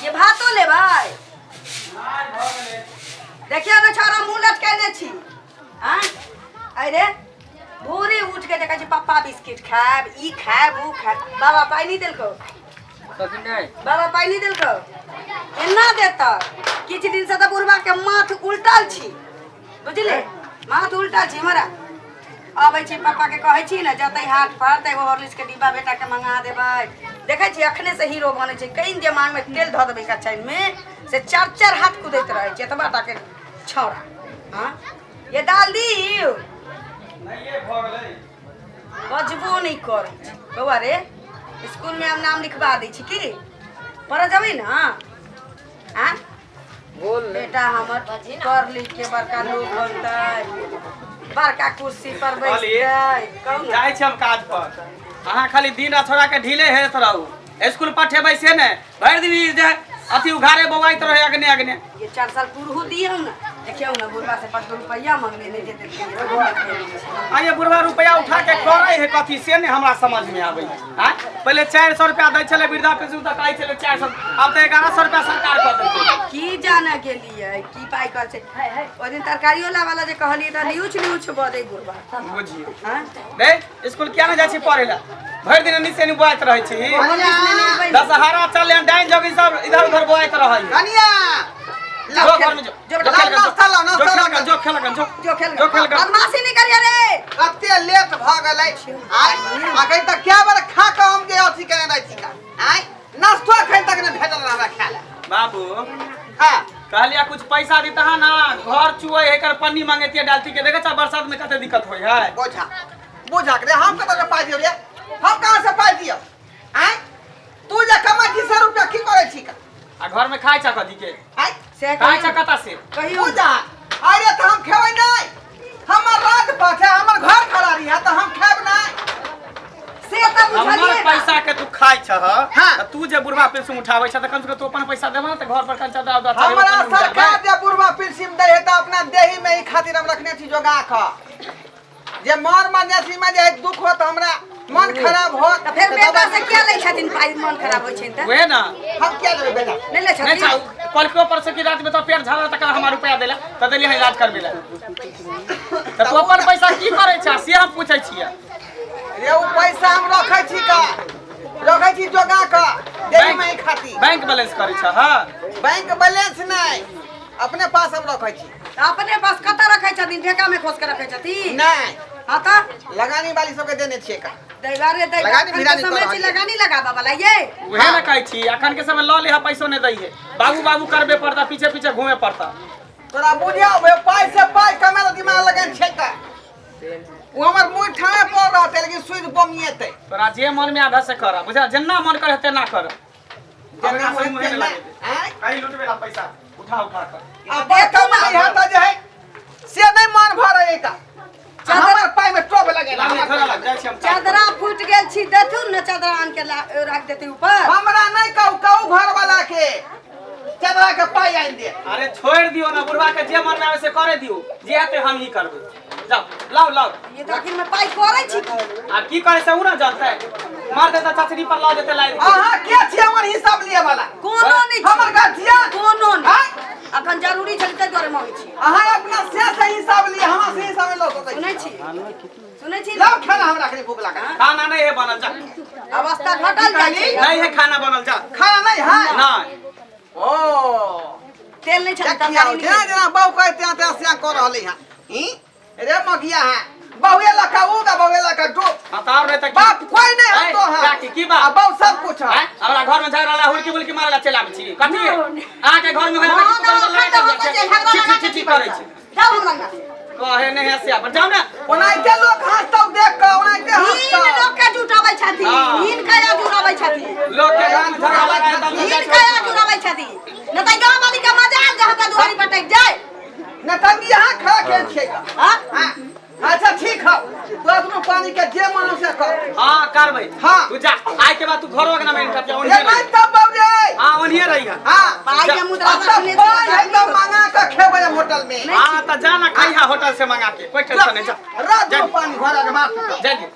ये भातो लेबै? देखियौ ने छोरा, मुँह लटकेने छी। आँय, अरे भोरे उठ के देखै छी पप्पा बिस्किट खायब, ई खायब, ऊ खायब। बाबा पाइ नहि देलकौ? कथी नहि? बाबा पाइ नहि देलकौ? एना देतऽ? किछु दिनसँ तऽ बुढ़बा के माथ उल्टल छी, बुझले? माथ उल्टल छी हमरा। अबै छी पप्पाके कहै छी ने, जतै हाट पर तऽ एगो हॉर्लिक्सके डिब्बा बेटाके मंगा देबै। देखै छी अखने से हीरो बनै छै। कहीं जे मांगमे तेल धऽ देबै कचैनमे से चार चार हाथ कुदैत रहै छै एतबा टाके छौड़ा। हँ, ये दाल दियौ। बजबो नहि करै छै। बौआ रे, स्कूलमे हम नाम लिखबा दै छी की? पढ़ऽ जेबै ने? आँ? बोल ने। बेटा हमर पढ़ लिख के बड़का लोग बनतै, बड़का कुर्सी पर बैसतै। कहू ने। जाइ छी हम काज पर, अहाँ खाली दिन रात छोड़ा के ढीले हेरैत रहू। स्कूल पठेबै से ने, भरि दिन ई जे अथी उघारे बौआइत रहै अगने अगने। ये 4 साल पुरहु दियौ ने, देखियौ ने, बुढ़वा से 5 रुपैआ मंगने नहि देते। आ ये बुढ़वा रुपया उठा के करै है कथी, से ने हमरा समझ में आबै है। आँय? पहिले 400 रुपया दै छलै वृद्धा पेंशन तऽ कहै छलै 400, आब तऽ 1100 रुपया सरकार कऽ देलकै। की जाने गेलियै की पाइ कह छै। ओहि दिन तरकारियो लाबऽ जे कहलियै तऽ न्यूज न्यूज बजै बुढ़वा। बुझियौ। हँ। रे, स्कूल किया नहि जाइ छी पढ़ै लए? भरि दिन एनी से एनी बौआइत रहै छी। दशहरा चल, डाइन जोगी सब इधर उधर बौआइत रहै है। कनिया। जो घर में जो। जो जो बेटा, खेल नाश्ता लाओ, जो नाश्ता खेल लाओ। जो खेल जो। जो खेल। जो खेल। बदमाशी नहीं करिए रे। कते लेट भऽ गेलै आइ। अखन तक कए बेर खा कऽ हम जे अथी केने रहै छी का आइ, नाश्तो अखन तक नहि भेटल हमरा खाय लए। बाबू। हँ। कहलिया कुछ पैसा देता है ना, घर चुए है, एकर पन्नी मांगेतिए डालती के। देखे छा बरसात में कते दिक्कत होय है। बोझा बोझा के रे, हम कतऽ से पाइ दियौ रे? हम कहाँ से पाइ दियौ? आँय, तू जे कमाइ छी से रुपया की करै छी का? आ घर में खाय छा कथी के? आँय? से खाय छा कता से? कहियो। पूजा, अरे तऽ हम खेबै नहि? हमर राज पाठ है, हमर घर खरारी है, तऽ हम खेब नहि? से तऽ हमर बुझलियै ना। पैसा के तू खाय छह। हाँ। त तू जे बुढ़वा पेंशन उठाबै छ त कम से कम तू अपन पैसा देबह न त घर पर कंचा दा दा। हमरा सरकार जे बुढ़वा पेंशन दै है तऽ अपना देही में ई खातिर हम रखने छी जोगा कऽ, जे मर मनेसी में जे दुख होत, हमरा मन खराब होत। तऽ फेर बेटा से किया लै छथिन पाइ, मन खराब होइ छनि तऽ? उहे ना। हम किया देबै बेटा? नहि लै नहीं छथिन। छा कल पर से कि रात में तो पेड़ झाड़ा तक हमार रुपया देला त देली है इलाज करबे ला। त तू अपन पैसा की करै छा से हम पूछै छियै। रे, ओ पैसा हम रखै छी का, रखै छी जोगा कऽ देही में ई खातिर। बैंक बैलेंस करै छ? हां। बैंक बैलेंस नहि, अपने पास हम रखै छी। तऽ अपने पास कतऽ रखै छथिन? ठेका में खोस के रखै छथिन? नहि। हाँ तऽ? लगानी वाली सबके देने छियै का। दैवा रे दैवा। लगानी एखन के भिरानी समय कऽ छी रहल। लगानी लगाबऽ वाला ये। उहे ना कहै छी, अखन के समय लऽ लिहा, पैसो नहीं दै है। बाबू बाबू करबे पड़ता, पीछे पीछे घूमे पड़ता। तोरा बुझिया बे, पाइ से पाइ कमे ला दिमाग लगन छै का। ओ हमर मुँह ठाणे पर रहतै, लेकिन सुति बमिएतै। तोरा जे मन में आधा से कर, बुझा? जेना मन करे तेना कर। जेना अपना से मन मुँहे तेना। नहि लगेतै। आँय? कहीं लुटबे ला पैसा उठा उठा कर। आ बड़ कमाई है तऽ जे है से नहि मन भरै का, हमर पाइ में टोप लगेला। लामे घर लग जाइ छी हम। चदरा फूटि गेल छी, देथुन ने चदरा आन के राख देती ऊपर। हमरा नहि कहू, कहू घर वाला के चदरा के पाइ आनि दे। अरे छोड़ दियो ना बुढ़वा के, जे मन में आवे से करे दियो। जे हेतै हम ही करबै। जाओ, लाओ लाओ। ये तऽ आखिर में पाइ करै छी की? आब की करे से उ ना जानतै। मार देता चचरी पर ला देते लाई। अहाँ के छी हमर हिसाब लिए वाला? कोनो नहि छी। हमर गार्जियन? कोनो नहि। आँय? अखन जरूरी छलै ताहि दुआरे मांगै छी। अहाँ अपना से से हिसाब लिए, हमरा से हिसाब नहि लऽ सकै सुनै छी। छी, सुनै छी? लाउ खाना, हमरा कनि भूख लागल। खाना नहीं है बनल, जा। अवस्था घटल जाइ छै। नहीं है खाना बनल, जा। खाना नहीं है? नहीं। ओ तेल नहि छलै, देखियौ, तरकारी जेना नहि। जेना बहु कहै तेना तेना सिया कऽ रहलै हँ। ई रे मगिया है, बहुए लका ऊ का बहुए लका डूब। हाँ तो और नहीं तक बाप कोई नहीं, हम तो हैं। की की बात? आ बहु सब कुछ है। हैं? हमरा घर में झगड़ा ला हुड़की बुलकी मारे ला चलि आबै छी कथी अहाँ के घर में होय? हँ, तऽ अखन तऽ हम कहै छियै, झगड़ा लगा छी छी करै छी। जाउ हमरा लग। कहे नहीं है से पर जाउ ने। ओनाहिते लोक हँसतौ देख कऽ, ओनाहिते हिन हँसतौ। लोक के जुटाबै छथिन। हाँ। हिन के जुटाबै छथिन। लोक के घर में झगड़ा लगा तब हिन के जुटाबै छथिन, नहि तऽ गाँव वाली के मजा आयल जे हमरा दुआरी पर टकि जाय। न तंगी यहाँ खड़ा के छियै का? हाँ? हाँ, अच्छा ठीक है, तोरा दुनू पानी के जे मन से कर। हाँ, करबै। हाँ। तू जा, आइ के बाद तू घरो के ना मेन कर, रे ओनिये नहीं रही। तब बाबू रे। हाँ, ओनिये रही। हाँ। पाइ के मुद्रा अब तो पाइ है तो मंगा के खेबै हम होटल में। हाँ त जा ना, खाइहा होटल से मंगा के, कोई टेंशन नहीं, जा। रात जा। में पानी घोड़ा के मार। जा जी।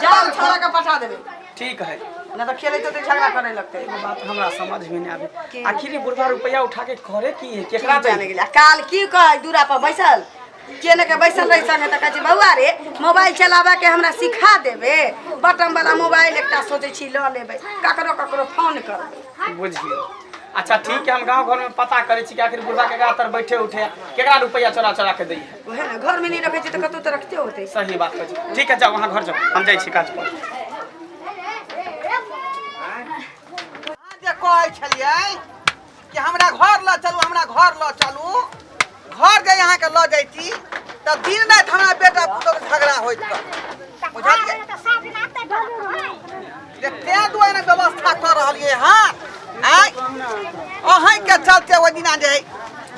जाउ, छोड़ा के पठा देबै। ठीक है। नहि तऽ खेलैत होतै, झगड़ा करे लगतै। एगो बात हमरा समझ में नहीं आवे। की? आखिर ई बुढ़वा रुपया उठा के करे की है, केकरा जाने दे? गेलै। आ काल की कहै, दूरा पर बैसल के ने के बैसल रही संगे, तऽ कहै छै, बौआ रे, मोबाइल चलाबऽ के हमरा सिखा देबे? बटन वाला मोबाइल एकटा सोचै छी लऽ लेबै, ककरो ककरो फोन करबै। बुझियौ। अच्छा ठीक है, हम गांव घर में पता करे छी कि आखिर बुढ़वा के तर बैठे उठे केकरा रुपया चोरा चोरा के दै है। उएह ने, घरमे नहि रखै छै तऽ कतहु तऽ रखते होतै। सही बात कहै छी। ठीक है, जाओ वहाँ घर जाओ, हम जाइ छी काज पर। अहाँ जे कहै छलियै कि हमरा घर लऽ चलू, हमरा घर लऽ चलू, घर जे अहाँके लऽ जैती तऽ दिन राति हमरा बेटा पुतोह झगड़ा होइत कऽ, बुझलियै? जे तें दुआरे ने व्यवस्था कऽ रहलियै हँ। आँय, अहीँके चलते ओहि दिना जे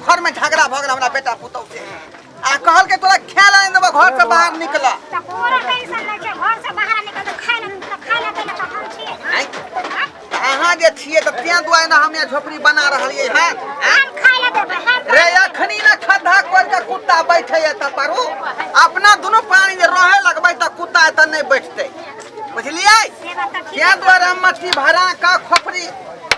घरमे झगड़ा भऽ गेल हमरा बेटा पुतोह से, आ कहलकै तोरा खाय लए नहि देबौ, घरसँ बाहर निकल। तऽ तोरा टेंशन नहि छै, घर से बाहर निकल तऽ खाय लए, तऽ खाय लए तऽ हम छियै। आँय, अहाँ जे छियै तऽ तें दुआरे ने हम यहाँ झोपड़ी बना रहलियै हँ। आँय? हम खाय लए देबै हम। रे, अखनी ने खद्धा कोरि के कुत्ता बैठे तऽ पारू अपना दुनू प्राणी जे रहे लगबै तऽ कुत्ता एतऽ नहि बैठतै, बुझलियै? से बात तऽ ठीक। तें दुआरे हम मछली भरा कऽ खोपड़ी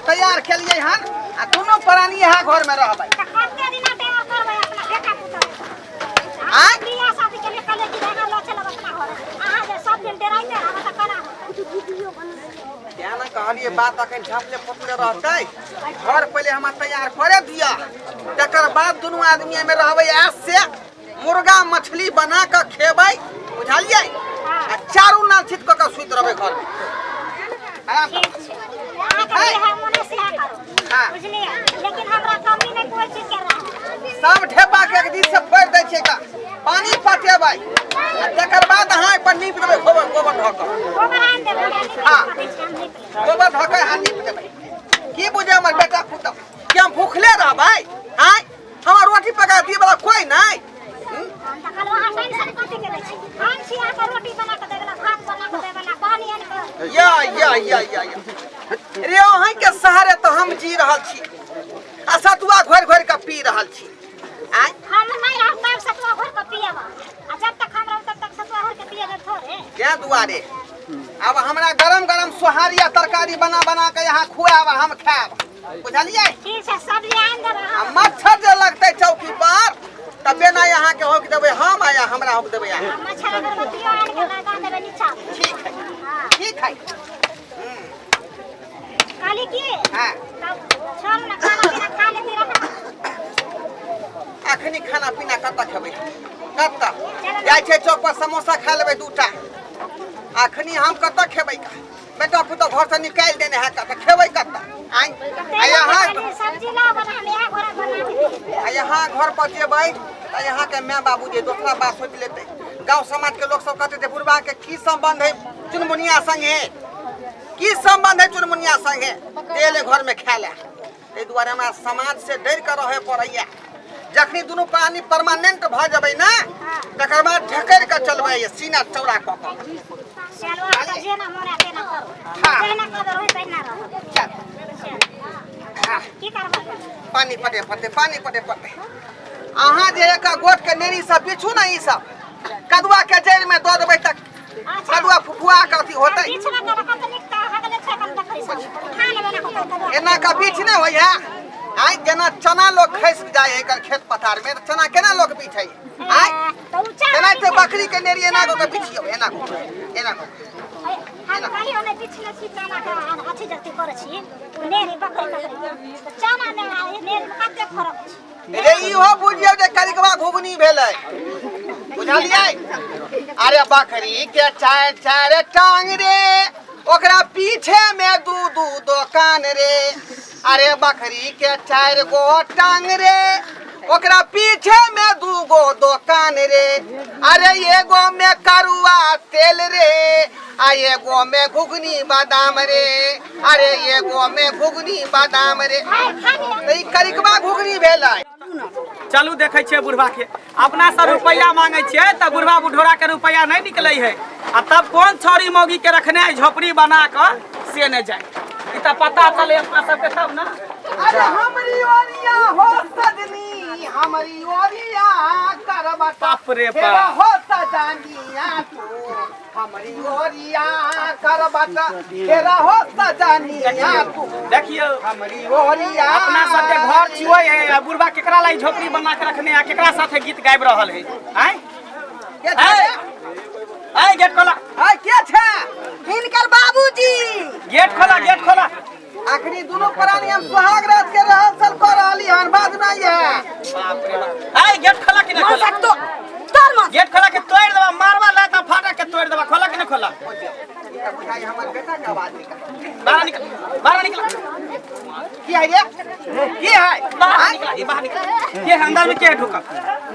तैयार केलियै हन, आ दुनू प्राणी इएह घरमे रहबै। तऽ कते दिना तैयार करबै अपना बेटा पुतोह? आँय? बियाह शादी के लिए कहलियै कि अहाँ लऽ चलब अपना घर, अहाँ जे सब दिन डराइते रहब तऽ केना होतै? तें ने कहलियै, बात अखन झाँपले पोतले रहतै। घर पहिले हमरा तैयार करे दिअ, तकर बाद दुनू आदमी एहिमे रहबै। ऐश से मुर्गा मछली बना कऽ खेबै, बुझलियै? आ चारू नाल छिट कऽ कऽ सुति रहबै घरमे आराम से। ठीक छै, अहाँके जे है मोने सएह करू। हाँ। बुझलियै, लेकिन हमरा कमी नहि कोइ चीज के रहै। सब ढेपा के एक दिस से फोड़ि दै छियै का पानी पटेबै, आ तकर बाद अहाँ एहि पर नीप देबै गोबर, गोबर धऽ कऽ। गोबर आनि देबै, हमरा नीपै हाँ। पड़ै छै, हम नीप लेबै। गोबर धऽ कऽ अहाँ नीप देबै। की बुझे हमर बेटा पुतहु कि हम भूखले रहबै? आँय, हमरा रोटी पका दिए वाला कोई नहीं? हम तऽ कहलहुँ अहाँ टेंशन कथी के लै छी? हम छी अहाँके रोटी बना कऽ दैवला, भात बना कऽ दैवला, पानि आनि कऽ। या या या या या रे, अहीं के सहारे तऽ हम जी रहल छी आ सतुआ घोरि घोरि कऽ पी रहल छी। आँय? हम नहि रहब तब सतुआ घोरि कऽ पियब, आ जब तक हम रहब तब तक सतुआ घोरि कऽ पियब थोड़े? तें दुआरे आब हमरा गरम गरम सोहारी आ तरकारी बना बना के यहाँ खुआब आ हम खायब, बुझलियै? ठीक छै, सब्जी आनि देबै आ अहाँ। मच्छर जे लगतै चौकी पर तऽ बेना अहाँके होक देबै हम, आ हमरा होक देबै अहाँ। आ मच्छर अगरबत्तियो आनि कऽ लगा देबै नीचा। ठीक है। हाँ। ठीक है। कहली की, हाँ। तब छोड़ू ने, खाना पीना खा लेती रह। अखनी खाना पीना कतऽ खेबै, कतऽ जाइ छै? चौक पर समोसा खा लेबै दूटा। अखनी हम कतऽ खेबै? बेटा पुतोह घरसँ निकालि देने है, कतऽ खेबै, कतऽ? आँय, आ यहाँ सब्जी लाओ बना, हम इएह घर बना देबै। आ यहाँ घर पर जेबै तऽ यहाँके माय बाबू जे दोसरा बात सोचि लेतै, गाँव समाजके लोक सब कहतै जे बुढ़बा के की संबंध है चुनमुनिया संगे, की संबंध है चुनमुनिया संगे, तेल घरमे खाय लए। ताहि दुआरे हमरा समाज से डरि कऽ रहय पड़ैया। जखनी दुनू प्राणी परमानेंट भऽ जेबै ने, तकर बाद ढकरि कऽ चलबै सीना चौड़ा कऽ कऽ। चलू, अहाँके जेना मोन है तेना करू। हाँ। जहिना कहबै ओहि तहिना रहब। चल। चल। हाँ। की करबै? पानी पटे पड़तै, पानी पटे पड़तै। अहाँ जे एक गोट के नेरी सब बिछू ने, ई सब कदुआ के जड़ि में दऽ देबै तऽ अच्छा। कदुआ फुफुआ के अथी होतै। बीच में तऽ रखब तऽ नीक तऽ हगले छै, कन देखै सब उठा लेबै ने होतै कदुआ। एना का बीछ नहि होइ है। आइ जेना चना लोग खसि जाइ है एकर खेत पथार में, तऽ चना केना लोग बिछै? आइ तऽ ऊँचा तेनाहिते बकरी के नेरी एना कऽ के बिछियौ, एना कऽ के, एना कऽ के। हम कहियो नहि बिछले छी चना के, अथी जते करै छी ओ नेरी बकरी तकरी के, तऽ चना मे आ नेरी मे कते फरक छै। रे, इहो बुझियौ जे करिकवा घुघनी भेलै, बुझलियै? अरे बकरी के चारि चारि टांग रे, ओकरा पीछे में दू दू दोकान रे। अरे बकरी के चारि गो टांग रे, ओकरा पीछे में दू गो दोकान रे। अरे एगो में करुआ तेल रे, आ एगो में घुघनी बादाम रे। अरे एगो में घुघनी बादाम रे। तऽ ई करिकवा घुघनी भेलै। चलू, देखै छियै बुढ़वा के। अपना से रुपैआ मांगे छियै तऽ बुढ़वा बुढ़ोरा के रुपैआ नहीं निकलै है, आ तब कोन छौरी मौगी के रखने है झोपड़ी बना कऽ, से नहीं जाए। ई तऽ पता चले अपना सबके तब ना। अरे हमरी ओरिया हो सजनी, हमरी ओरिया करबट। बाप रे बाप। हो सजनिया तू। हमरी ओरिया करबट फेरा हो सजनिया तू। देखियो हमरी ओरिया अपना सबके घर छुए है आ बुढ़वा केकरा लाई झोपड़ी बना के रखने आ केकरा साथे गीत गाबि रहल है आय के छै रे? आय गेट खोला। आय के छै? हिनकर बाबूजी। गेट खोला, गेट खोला। अखनी दुनू प्राणी हम सुहाग रात के रहल कऽ रहली हन, बात नहीं है। बाप रे बाप। आय गेट खोला कि नहीं खोला? मन तो तोर मन। गेट खोला के तोड़ देबा, मारवा ला त फाटा के तोड़ देबा। खोला कि नहीं खोला? बुझाई हमर बेटा के आवाज निकल। बाहर निकल, बाहर निकल। की है रे? की है? बाहर निकल, ये बाहर निकल। के है अंदर में? के है ढुकल?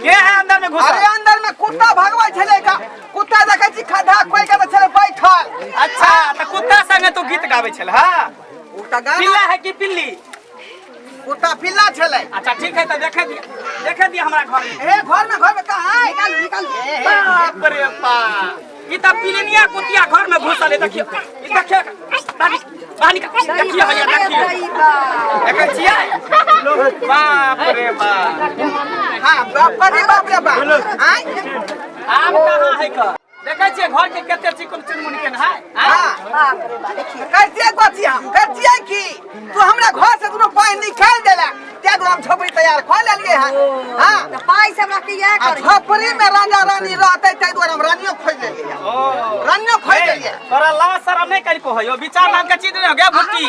के है अंदर में घुसल? अरे अंदर में कुत्ता भगबै छलै का, कुत्ता देखै छी खद्धा खोलि के तऽ छलै बैठल। अच्छा त कुत्ता संगे तू गीत गाबै छल? हां। ओ तऽ गाना पिल्ला है कि पिल्ली? कुत्ता पिल्ला छलै। अच्छा ठीक है, त देखे दिया, देखे दिया हमरा घर में। ए घर में, घर में कहाँ है? निकाल निकाल। बाप रे बाप, ई त पिलनिया कुतिया घर में घुसल है। देखियो, ई देखियो, बाहर निकल, बाहर निकल। देखियो भैया, देखियो, देखै छियै? बाप रे बाप। हां बाप रे बाप रे बाप। आय आब कहाँ है का? देखै छियै घर के कते चिकन चुनमुन के है? हां बाप रे बाप, देखियो कैसे कथी हम कैसे की तू हमरा घर से दुनू पानि निकालि देला, ते दुनू हम झोपड़ी तैयार कऽ लेलियै हन। हां तऽ पाइ सब रख के इएह आ करै। झोपड़ी में राजा रानी रहतै, ताहि दुआरे हम रानियो खोजि लेलियै, रानियो खोजि लेलियै। तोरा लाज शरम नहीं कनिको होयो? विचार नाम के चीज नहीं हो गया भुट्टी?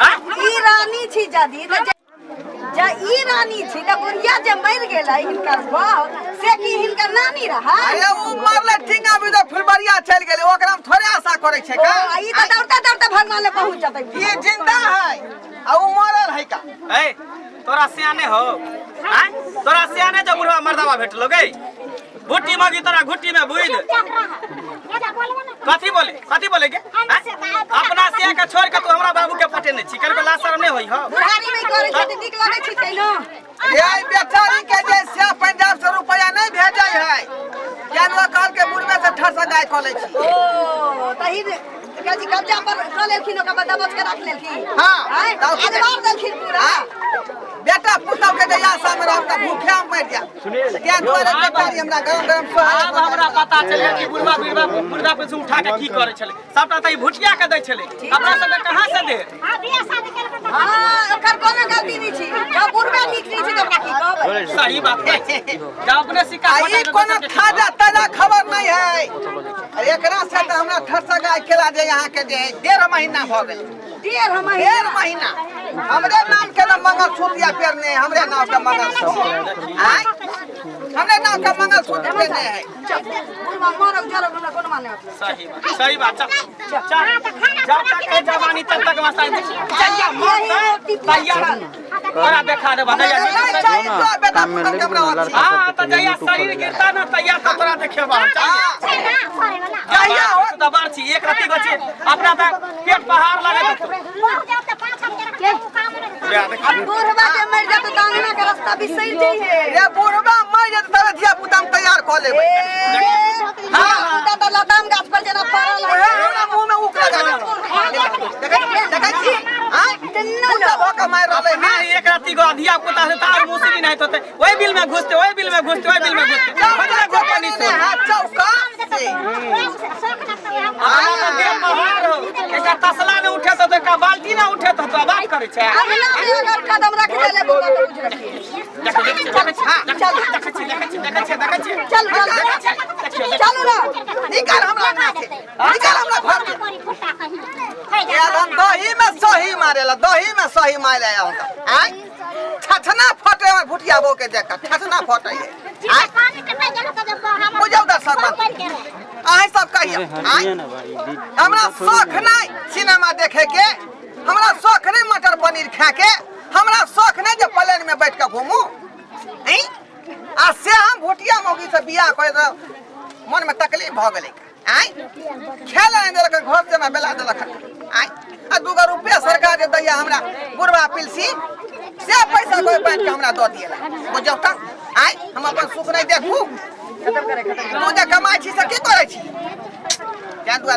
हां ई रानी छी जदी तऽ जे ई रानी छी तऽ बुढ़िया जे मरि गेलै हिनकर बाप, से की हिनकर नानी रहै? अरे उ मरले टिंगा बिदा फुलबरिया चलि गेलै, ओकरा हम थोड़े आशा करै छै ओ का? ई तऽ दौड़ते दौड़ते भगवान लग पहुँच जेतै। ई जिंदा है आ उ मरल है का? ए तोरा सियाने हो? आय तोरा सियाने जो बुढ़वा मर्दावा भेटलो गे भुट्टी मगी, तोरा घुट्टी में बुइद कथी बोले, कथी बोले गे? अपना सिया के छोड़ के तू हमरा बाबू के पटेने छी, कनको लाज शरम नहीं होई हो? बुढ़ारी में करै छै तऽ नीक लगै छै तैनो। ये बेचारी के जे से पंजाब से रुपया नहीं भेजै है, किया ने कहल के बुढ़वे से ठस गाय कऽ लै छी। ओ तही कथी कब्जा पर कऽ लेलखिन, ओकरा बाद दबोच के राख लेलखिन। हाँ, आँय, तब की अजवार देलखिन पूरा। हाँ, बेटा पुतहु के जे आशा में रहब तऽ भूखे हम मरि जायब, तें दुआरे बेचारी हमरा गरम गरम सोहारी। आब हमरा पता चल गेल कि बुढ़वा बिरवा बुढ़वा पे से उठा के की करै छलै। सबटा तऽ ई भुटिया के दै छलै, अपना सबके कहाँ से दे? हाँ, ओकर कोनो गलती नहीं छी, जब बुढ़बे नीक नहीं छी तऽ ओकरा की कहबै? सही बात है, जब अपने सिक्का आ खोटा ई के कोनो दोसर के की ताजा ताजा खबर नहीं है। अरे एकरा से तऽ हमरा ठरसा गाय केला जे यहाँ के जे 1.5 महीना भऽ गेल। 1.5 महीना? 1.5 महीना हमरे नाम के ना मंगलसूत्र या पेरने है, हमरे नाम के मंगलसूत्र, आय हमरे नाम के मंगलसूत्र पेरने है। बुढ़बा मरौ जरौ हमरा कोनो माने मतलब। सही बात, सही बात। चल चल, जब तक है जवानी तब तक मस्तानी। जहिया मरतै तहिया तोरा देखा देबा। हमरा जहिया नहीं चाही तो बेटा पुतहु के हमरा अथी। हाँ तऽ जहिया शरीर गिरता ना तहिया तऽ तोरा देखेबा। चल। जहिया हो तऽ बड़ छी, एक रत्ती गो छी अपना तऽ पेट पहाड़ लगैत। बुढ़बा जे मरि जेतौ तऽ अंगना के रास्ता बिसरि जइहे। रे बुढ़बा मरि जेतै तबे धिया पुता हम तैयार कऽ लेबै। हाँ, पुता तऽ लताम गाछ पर जेना फड़ल है। ओहे हमरा मुँह में उक लगा देतै। देखै देखै छी आँय कुत्ता भऽ कऽ मारि रहलै ना एक रत्ती गो धिया पुता से तार मुसरी नहीं होते, ओहि बिल में घुसते, ओहि बिल में घुसते, ओहि बिल में घुसते, खोजले घो पानी से। हाथ चौका से अपना तऽ देह पहाड़ हो, एकटा तसला ने उठे तो एकटा बाल्टी ने उठे तो तू बात करै छै। अंगना में अगर कदम रख देले बुढ़बा तऽ बुझि रखिए। देखै देखै चल, देखै छी, देखै छी, देखै छी, देखै छी। चल चल, चलू ना। निकाल हमरा अंगना से, निकाल हमरा घर से। यार हम दही में सही मारेला, दही में सही मारे आया हूँ आय छछना फटे हमर भुटिया बो के देख छछना फटे है आय। बुझाउ दर्शक अहीं सब कहियो आय, हमरा शौख नहीं सिनेमा देखे के, हमरा शौख नहीं मटर पनीर खाए के, हमरा शौख नहीं जे प्लेन में बैठ के घूमू ऐं? आ से हम भुटिया मौगी से बियाह करे तऽ मन में तकलीफ भऽ गेलै आय, खेल नहि देलक, घर से हमरा बेला देलक आय। आ दूगो रुपया सरकार जे दैया हमरा बुढ़वा पिलसी से पैसा कोई बांटि के हमरा दऽ दिएला। बुझौ तऽ आय हम अपन सुख नहि देखू? तू जे कमाइ छी से की करै छी? ताहि दुआरे